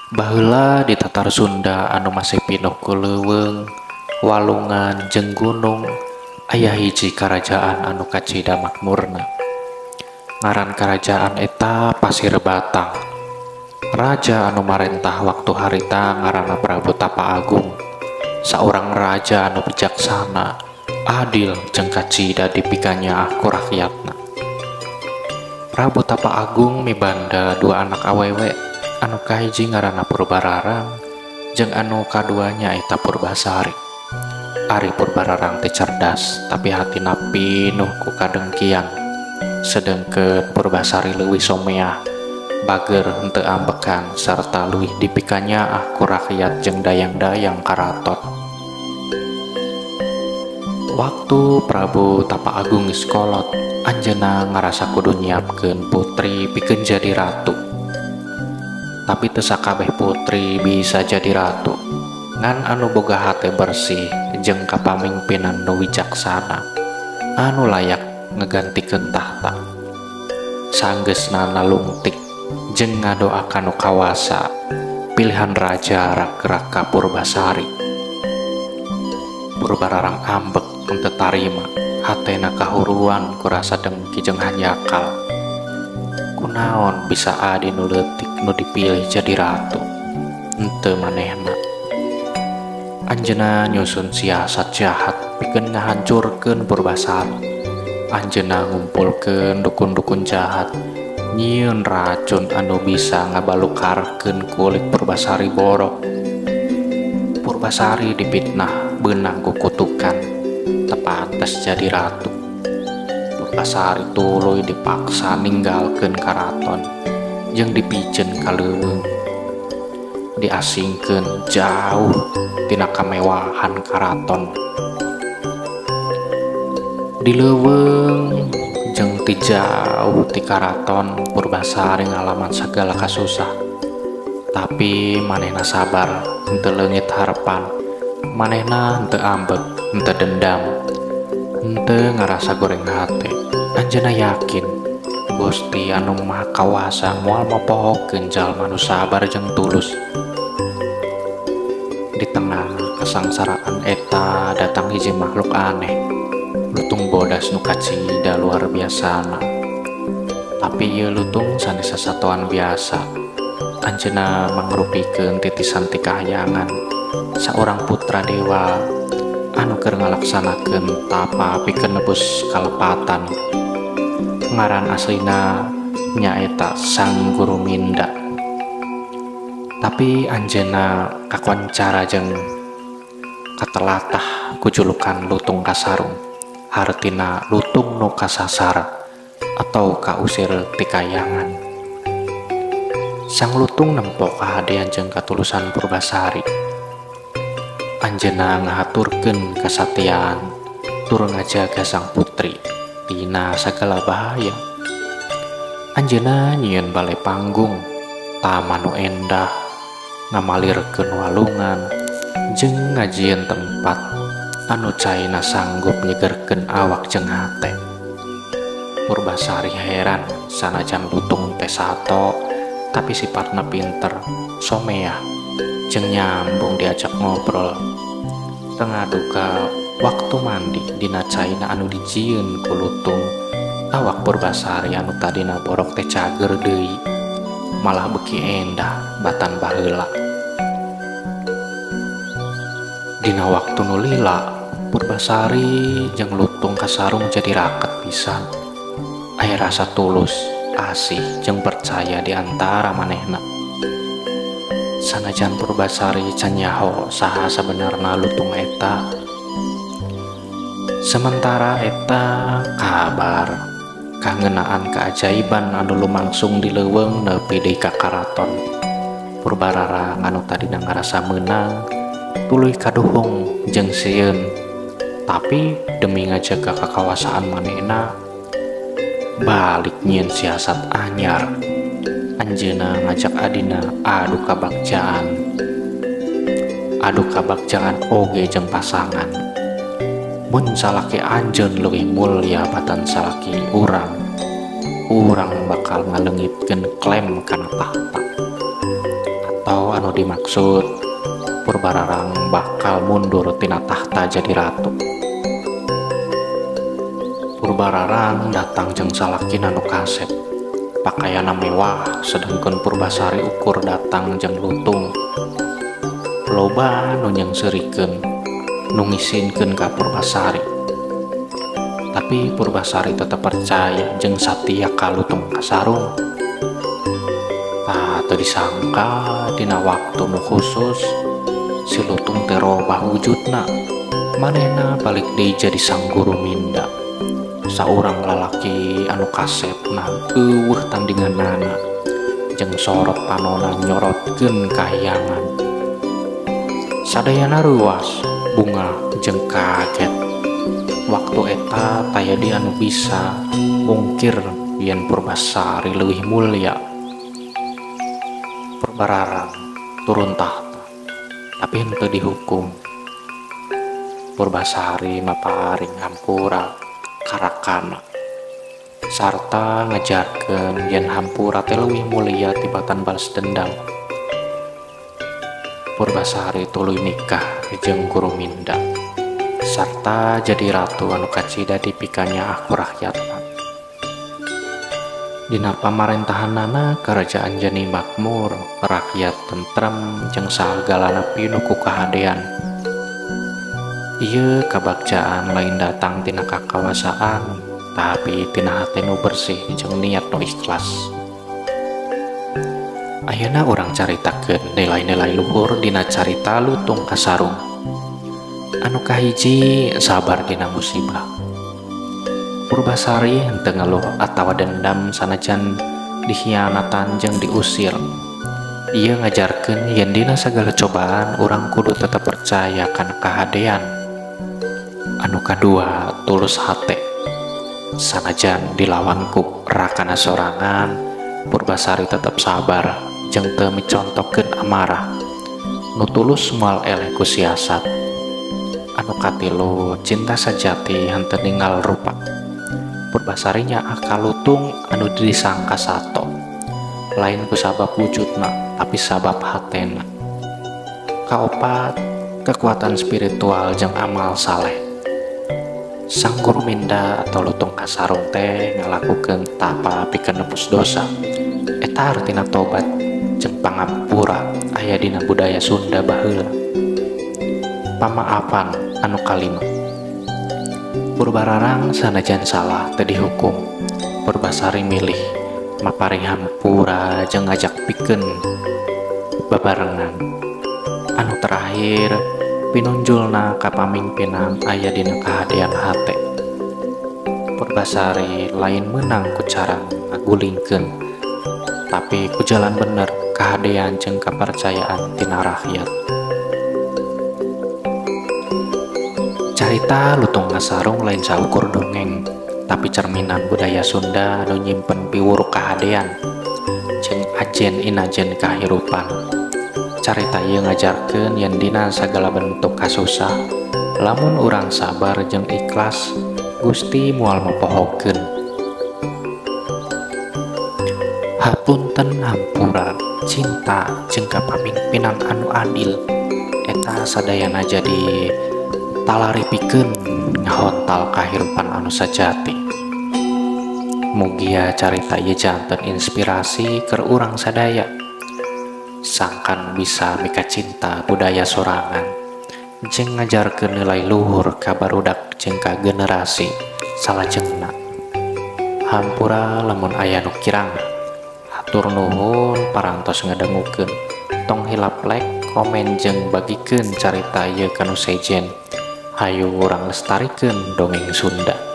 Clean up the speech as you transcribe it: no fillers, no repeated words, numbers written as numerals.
Baheula di Tatar Sunda anu masih pinuh ku leuweung, walungan jeung gunung, aya hiji karajaan anu kacida makmurna. Ngaran karajaan eta Pasir Batang. Raja anu marentah waktu harita ngaranna Prabu Tapa Agung. Saurang raja anu bijaksana, adil jeung kacida dipikanyaah ku rakyatna. Prabu Tapa Agung mibanda dua anak awewe, anu kahiji ngaranna Purbararang jeung anu kadua nyaeta Purbasari. Ari Purbararang teh cerdas, tapi hatina pinuh ku kadengkian. Sedengkeun Purbasari leuwih someah, bager, henteu ambekan, sarta leuwih dipikanyaah ku rakyat jeung dayang-dayang karaton. Waktu Prabu Tapa Agung geus kolot, anjeunna ngarasa kudu nyiapkeun putri pikeun jadi ratu. Tapi teu sakabeh putri bisa jadi ratu. Ngan anu boga hate bersih jeung kapamingpinan nu wijaksana, anu layak ngagantikeun tahta. Sanggeusna nalungtik jeung ngadoa ka Nu Kawasa, pilihan raja ragrag ka Purbasari. Purbararang ambek, henteu tarima, hatena kahuruan ku rasa dengki jeung hanjakal. Kunaon bisa adi nu leutik nu dipilih jadi ratu, henteu manehna? Anjeunna nyusun siasat jahat pikeun ngahancurkeun Purbasari. Anjeunna ngumpulkeun dukun-dukun jahat, nyieun racun anu bisa ngabalukarkeun kulit Purbasari borok. Purbasari dipitnah beunang ku kutukan, teu pantes jadi ratu. Purbasari tuluy dipaksa ninggalkeun karaton jeung dipiceun ka leuweung. Diasingkeun jauh tina kamewahan karaton. Di leuweung jeung ti jauh ti karaton, Purbasari ngalaman sagala kasusah. Tapi manehna sabar, henteu leungit harepan. Manehna henteu ambek, henteu dendam, henteu ngarasa goreng hate. Anjeunna yakin Gusti Anu Maha Kawasa moal mopohokeun jalma nu sabar jeung tulus. Di tengah kasangsaraan eta datang hiji makhluk aneh, lutung bodas nu kacida luar biasana. Tapi ieu lutung sanes sasatoan biasa. Anjeunna mangrupikeun titisan ti kahayangan, saurang putra dewa anu keur ngalaksanakeun tapa pikeun nebus kalepatan. Ngaran aslina nyaeta Sang Guruminda. Tapi anjeunna kakoncara jeung katelatah ku julukan Lutung Kasarung. Hartina lutung nu kasasar atau kausir ti kayangan. Sang Lutung nempo kahadean jeung katulusan Purbasari. Anjeunna ngahaturkeun kasatiaan tur ngajaga sang putri tina sagala bahaya. Anjeunna nyieun bale panggung, taman nu endah, ngamalirkeun walungan, jeung ngajieun tempat anu caina sanggup nyegerkeun awak jeung hate. Purbasari heran, sanajan lutung teh sato, tapi sifatna pinter, someah, jeung nyambung diajak ngobrol. Teu ngaduga waktu mandi dina caina anu dijieun ku lutung, awak Purbasari anu tadina borok teh cager deui, malah beuki endah batan baheula. Dina waktu nu lila, Purbasari jeung Lutung Kasarung jadi raket pisan. Aya rasa tulus, asih jeung percaya di antara manehna. Sanajan Purbasari can nyaho saha sabenerna lutung eta. Sementara eta, kabar kangeunaan keajaiban anu lumangsung di leuweung nepi deui ka karaton. Purbararang anu tadina ngarasa meunang tuluy kaduhung jeung sieun. Tapi demi ngajaga kakawasaan, manehna balik nyieun siasat anyar. Anjeunna ngajak adina adu kabagjaan. Adu kabagjaan oge jeung pasangan. Mun salaki anjeun leuwih mulya batan salaki urang, urang bakal ngaleungitkeun klaim kana tahta. Atau anu dimaksud Purbararang bakal mundur tina tahta jadi ratu. Purbararang datang jeung salakina nu kasep. Pakaianna mewah sedengkeun Purbasari ukur datang jeung lutung. Loba nu nyeungseurikeun, nu ngisinkeun ka Purbasari. Tapi Purbasari tetep percaya jeung satia ka Lutung Kasarung. Tah teu disangka dina waktu nu khusus si Lutung teh robah wujudna. Manehna balik deui jadi Sang Guru Minda. Saurang lalaki anu kasepna euweuh tandinganana jeung sorot panona nyorotkeun kahyangan. Sadayana reuwas, bungah jeung kaget. Waktu eta taya deui anu bisa mungkir yen Purbasari leuwih mulya. Purbararang turun tahta, tapi henteu dihukum. Purbasari maparing hampura ka rakana sarta ngajarkeun yen hampura teh leuwih mulia tibatan balas dendam. Purbasari tuluy nikah jeung Guru Minda sarta jadi ratu anu kacida dipikanyaah ku rakyatna. Dina pamarentahanana karajaan jadi makmur, rakyat tentrem jeung sagalana pinuh ku kahadean. Ieu kabagjaan lain datang tina kakawasaan, tapi tina hate nu bersih jeung niat nu ikhlas. Ayeuna urang caritakeun nilai-nilai luhur dina carita Lutung Kasarung. Anu kahiji, sabar dina musibah. Purbasari henteu ngeluh atawa dendam sanajan dikhianatan jeung diusir. Ieu ngajarkeun yen dina sagala cobaan urang kudu tetep percaya kana kahadean. Anu kadua, tulus hate. Sanajan dilawan ku rakana sorangan, Purbasari tetep sabar jeung teu micontokeun amarah. Nu tulus moal eleh ku siasat. Anu katilu, cinta sajati henteu ninggal rupa. Purbasari nyaah ka Lutung anu disangka sato. Lain ku sabab wujudna, tapi sabab hatena. Kaopat, kekuatan spiritual jeung amal saleh. Sang Guru Minda atau Lutung Kasarung teh ngalakukeun tapa pikeun nebus dosa. Eta artina tobat jeung pangampura aya dina budaya Sunda baheula. Pamaafan anu kalima. Purbararang sanajan salah teu dihukum. Purbasari milih maparing hampura jeung ngajak pikeun babarengan. Anu terakhir, pinunjulna kapamimpinan aya dina kahadean hate. Purbasari lain meunang ku cara ngagulingkeun, tapi ku jalan bener, kahadean jeung kapercayaan tina rakyat. Carita Lutung Kasarung lain saukur dongeng, tapi cerminan budaya Sunda anu nyimpen piwuruk kahadean jeung ajen inajen kahirupan. Carita ieu ngajarkeun yen dina sagala bentuk kasusah, lamun urang sabar jeung ikhlas, Gusti moal mopohokeun. Hapunten, hampura, cinta jeung kapamimpinan anu adil eta sadayana jadi talari pikeun ngahontal kahirupan anu sajati. Mugia carita ieu janten inspirasi keur urang sadaya. Sangkan bisa mikacinta budaya sorangan jeung ngajarkeun nilai luhur ka barudak jeung ka generasi salajengna. Hampura lamun aya nu kirang. Hatur nuhun parantos ngadangukeun. Tong hilap like, komen jeung bagikeun carita ieu ka nu sejen. Hayu urang lestarikeun dongeng Sunda.